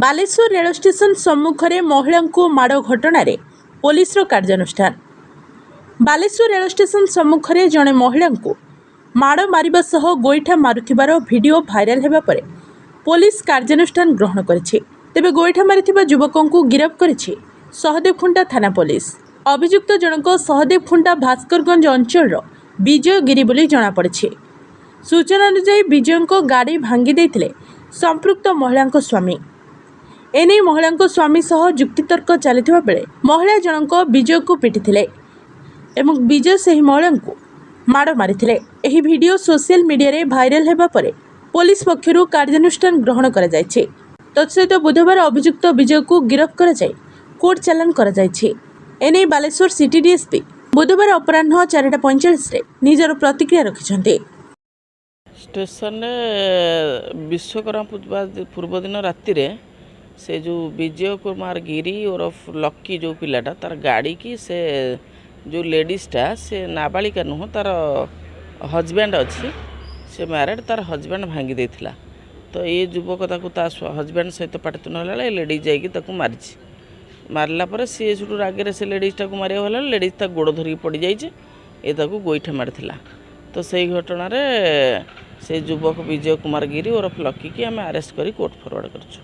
ବାଲେଶ୍ୱର ରେଳ ଷ୍ଟେସନ ସମ୍ମୁଖରେ ମହିଳାଙ୍କୁ ମାଡ଼ ଘଟଣାରେ ପୋଲିସର କାର୍ଯ୍ୟାନୁଷ୍ଠାନ। ବାଲେଶ୍ୱର ରେଳ ଷ୍ଟେସନ ସମ୍ମୁଖରେ ଜଣେ ମହିଳାଙ୍କୁ ମାଡ଼ ମାରିବା ସହ ଗୋଇଠା ମାରୁଥିବାର ଭିଡ଼ିଓ ଭାଇରାଲ ହେବା ପରେ ପୋଲିସ କାର୍ଯ୍ୟାନୁଷ୍ଠାନ ଗ୍ରହଣ କରିଛି। ତେବେ ଗୋଇଠା ମାରିଥିବା ଯୁବକଙ୍କୁ ଗିରଫ କରିଛି ସହଦେବଖୁଣ୍ଟା ଥାନା ପୋଲିସ। ଅଭିଯୁକ୍ତ ଜଣକ ସହଦେବଖୁଣ୍ଟା ଭାସ୍କରଗଞ୍ଜ ଅଞ୍ଚଳର ବିଜୟ ଗିରି ବୋଲି ଜଣାପଡ଼ିଛି। ସୂଚନା ଅନୁଯାୟୀ, ବିଜୟଙ୍କ ଗାଡ଼ି ଭାଙ୍ଗି ଦେଇଥିଲେ ସମ୍ପୃକ୍ତ ମହିଳାଙ୍କ ସ୍ୱାମୀ। ଏନେଇ ମହିଳାଙ୍କ ସ୍ୱାମୀ ସହ ଯୁକ୍ତିତର୍କ ଚାଲିଥିବା ବେଳେ ମହିଳା ଜଣଙ୍କ ବିଜୟକୁ ପିଟିଥିଲେ ଏବଂ ବିଜୟ ସେହି ମହିଳାଙ୍କୁ ମାଡ଼ ମାରିଥିଲେ। ଏହି ଭିଡ଼ିଓ ସୋସିଆଲ ମିଡ଼ିଆରେ ଭାଇରାଲ ହେବା ପରେ ପୋଲିସ ପକ୍ଷରୁ କାର୍ଯ୍ୟାନୁଷ୍ଠାନ ଗ୍ରହଣ କରାଯାଇଛି। ତତ୍ସହିତ ବୁଧବାର ଅଭିଯୁକ୍ତ ବିଜୟକୁ ଗିରଫ କରାଯାଇ କୋର୍ଟ ଚାଲାଣ କରାଯାଇଛି। ଏନେଇ ବାଲେଶ୍ୱର ସିଟି ଡିଏସ୍ପି ବୁଧବାର ଅପରାହ୍ନ 4ଟା 45ରେ ନିଜର ପ୍ରତିକ୍ରିୟା ରଖିଛନ୍ତି। ଷ୍ଟେସନରେ ବିଶ୍ୱକର୍ମା ପୂଜା ପୂର୍ବଦିନ ରାତିରେ ସେ ଯେଉଁ ବିଜୟ କୁମାର ଗିରି ଓରଫ ଲକି ଯେଉଁ ପିଲାଟା, ତାର ଗାଡ଼ିକି ସେ ଯେଉଁ ଲେଡ଼ିଜ୍ଟା, ସେ ନାବାଳିକା ନୁହଁ, ତାର ହଜବ୍ୟାଣ୍ଡ ଅଛି, ସେ ମ୍ୟାରେଡ଼, ତାର ହଜବ୍ୟାଣ୍ଡ ଭାଙ୍ଗି ଦେଇଥିଲା। ତ ଏ ଯୁବକ ତାକୁ ତା ହଜବ୍ୟାଣ୍ଡ ସହିତ ପାଟିତୁଣ୍ଡ ହେଲା ବେଳେ ଏ ଲେଡ଼ିଜ୍ ଯାଇକି ତାକୁ ମାରିଛି। ମାରିଲା ପରେ ସିଏ ସେଠୁ ରାଗରେ ସେ ଲେଡ଼ିଜ୍ଟାକୁ ମାରିବାକୁ ହେଲା, ଲେଡ଼ିଜ୍ ତା ଗୋଡ଼ ଧରିକି ପଡ଼ିଯାଇଛି, ଏ ତାକୁ ଗୋଇଠା ମାରିଥିଲା। ତ ସେଇ ଘଟଣାରେ ସେ ଯୁବକ ବିଜୟ କୁମାର ଗିରି ଓରଫ ଲକିକି ଆମେ ଆରେଷ୍ଟ କରି କୋର୍ଟ ଫରୱାର୍ଡ଼ କରିଛୁ।